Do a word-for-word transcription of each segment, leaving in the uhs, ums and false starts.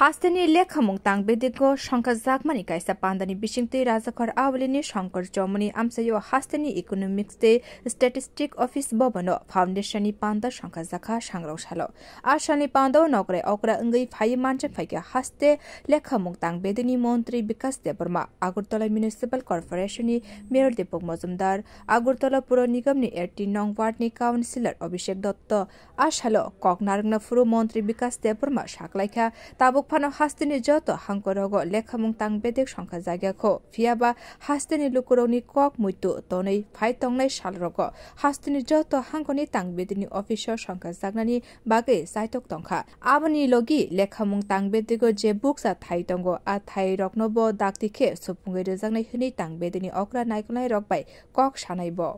Hasteni lekhamung tang bedego songkha jakmani kaisa pandani bisingtwi Rajakhor Awalini Shankar Chomoni amchaio hasteni Economics tei Statistic Office Bhavan-o Foundation-ni panda songkha jakha sangrok salo. A salni panda-o nokrai okra wngwi phaiwi manjak phaikha haste lekhamung tang bedegni montri Bikas Debbarma, Agartala Municipal Corporation-ni Mayor Deepak Majumdar, Agartala Puro Nigamni eighteen nong ward-ni Councillor Abhishek Dotto, A salo kok narwkna phuru montri Bikas Debbarma saklaikha, tabuk phano hasteni joto hangkorogo lekhamung tang bedek songkha jakya kho, phiyaba hasteni lukurokni kok muitu tonwi phai tongnai salrogo hasteni joto hangkoni tang bedekni office-o songkha jaknani bagwi chaitok tongkha. Aboni logi lekhamung tang bedego je bukcha thai tongo, a thairoknobo dakti khe supungwi rwjaknai hwnwi tang bedekni okra naikolnairok bai kok sanaibo.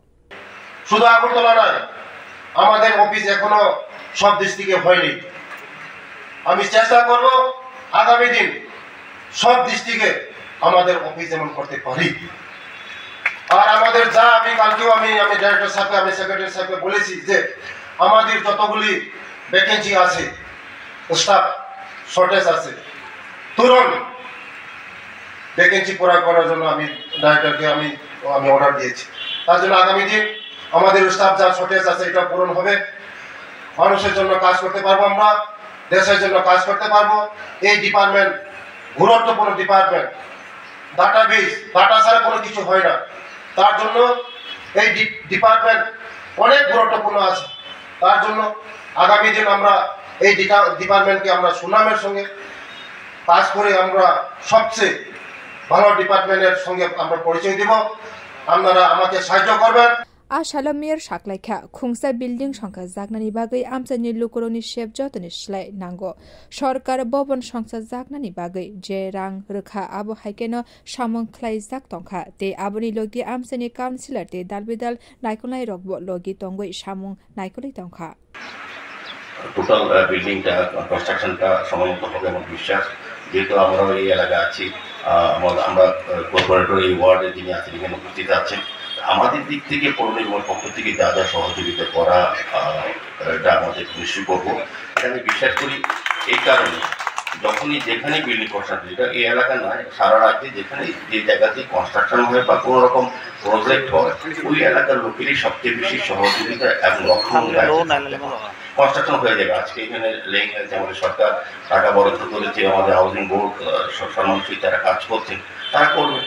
শুধু আগরতলা নয়, আমাদের অফিস এখনো সব ডিস্ট্রিক্টে হয়নি। আমি চেষ্টা করব আগামী দিন সব ডিস্ট্রিক্টে আমাদের অফিস যেমন করতে পারি। আর আমাদের যা, আমি কালকেও আমি, আমি ডাইরেক্টর সাহেবকে, আমি সেক্রেটারি সাহেবকে বলেছি যে আমাদের যতগুলি ভ্যাকেন্সি আছে, স্টাফ শর্টেজ আছে, তুরন্ত ভ্যাকেন্সি পূরণ করার জন্য আমি ডাইরেক্টরকে আমি, আমি অর্ডার দিয়েছি। তার জন্য আগামী দিন আমাদের স্টাফ যা শর্টেজ আছে, এটা পূরণ হবে। মানুষের জন্য কাজ করতে পারবো আমরা, দেশের জন্য কাজ করতে পারবো। এই ডিপার্টমেন্ট গুরুত্বপূর্ণ ডিপার্টমেন্ট, ডাটাবেস, ডাটা ছাড়া কোনো কিছু হয় না। তার জন্য এই ডি-, ডিপার্টমেন্ট অনেক গুরুত্বপূর্ণ আছে। তার জন্য আগামী দিন আমরা এই ডিকা-, ডিপার্টমেন্টকে আমরা সুনামের সঙ্গে কাজ করে আমরা সবচেয়ে ভালো ডিপার্টমেন্টের সঙ্গে আমরা পরিচয় দিব। আপনারা আমাকে সাহায্য করবেন। A salo mayor saklaikha, khungsa building songkha jaknani bagwi amchaini lukurokni sep jotoni slai nango. Sorkar bobon songsa jaknani bagwi je rang rwkha, abo hai kheno samung khlaijak tongkha, tei aboni logi amchaini councillor tei dalbidal naikolnairokbo logi tongwi samung naikolwi tongkha. Total বিল্ডিংটা, কনস্ট্রাকশনটা সময় মতো হবে আমার বিশ্বাস। যেহেতু আমরাও এই এলাকা আছি, আহ, আমরা, আমরা কর্পোরেটর এই ওয়ার্ডে যিনি আছেন, এখানে উপস্থিত আছেন, আমাদের দিক থেকে পৌর নিগমের পক্ষ থেকে যা যা সহযোগিতা করা, আহ, এটা আমাদের নিশ্চয়ই করবো। এটা আমি বিশ্বাস করি এই কারণে, যখনই যেখানে বিল্ডিং কনস্ট্রাকশন, এটা এই এলাকা নয়, সারা রাজ্যে যেখানে যে জায়গাতে কনস্ট্রাকশন হয় বা কোনো রকম প্রজেক্ট হয়, ওই এলাকার লোকেরই সবচেয়ে বেশি সহযোগিতা এবং রক্ষণাবেক্ষণ দায়িত্ব থাকে। কনস্ট্রাকশন হয়ে যাবে। আজকে এখানে লেইন আছে, আমাদের সরকার টাকা বরাদ্দ করেছে, আমাদের হাউজিং বোর্ড, আহ, স-, সম্মানসূচক তারা কাজ করছেন, তারা করবে।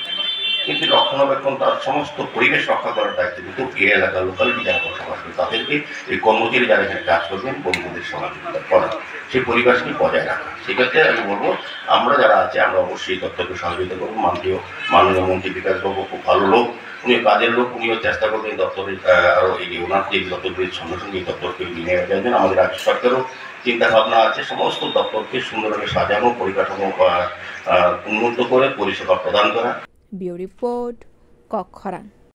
কিন্তু রক্ষণাবেক্ষণ, তার সমস্ত পরিবেশ রক্ষা করার দায়িত্ব কিন্তু এই এলাকার লোকালিটি যারা বসবাস করে, তাদেরকে, এই কর্মচারী যারা এখানে কাজ করবেন, বন্ধুদের সহযোগিতা করা, সেই পরিবেশকে বজায় রাখা। সেক্ষেত্রে আমি বলবো, আমরা যারা আছি, আমরা অবশ্যই এই দপ্তরকে সহযোগিতা করবো। মাননীয়, মাননীয় মন্ত্রী বিকাশ বাবু খুব ভালো লোক, উনিও কাজের লোক, উনিও চেষ্টা করবেন এই দপ্তরের, আহ, আরো এই যে ওনার যে দপ্তরগুলির সঙ্গে সঙ্গে এই দপ্তরকে এগিয়ে নিয়ে যাওয়ার জন্য। আমাদের রাজ্য সরকারও চিন্তা ভাবনা আছে সমস্ত দপ্তরকে সুন্দরভাবে সাজানো, পরিকাঠামো, আহ, আহ, উন্নত করে পরিষেবা প্রদান করা। Bureau Report, Kokkhorang.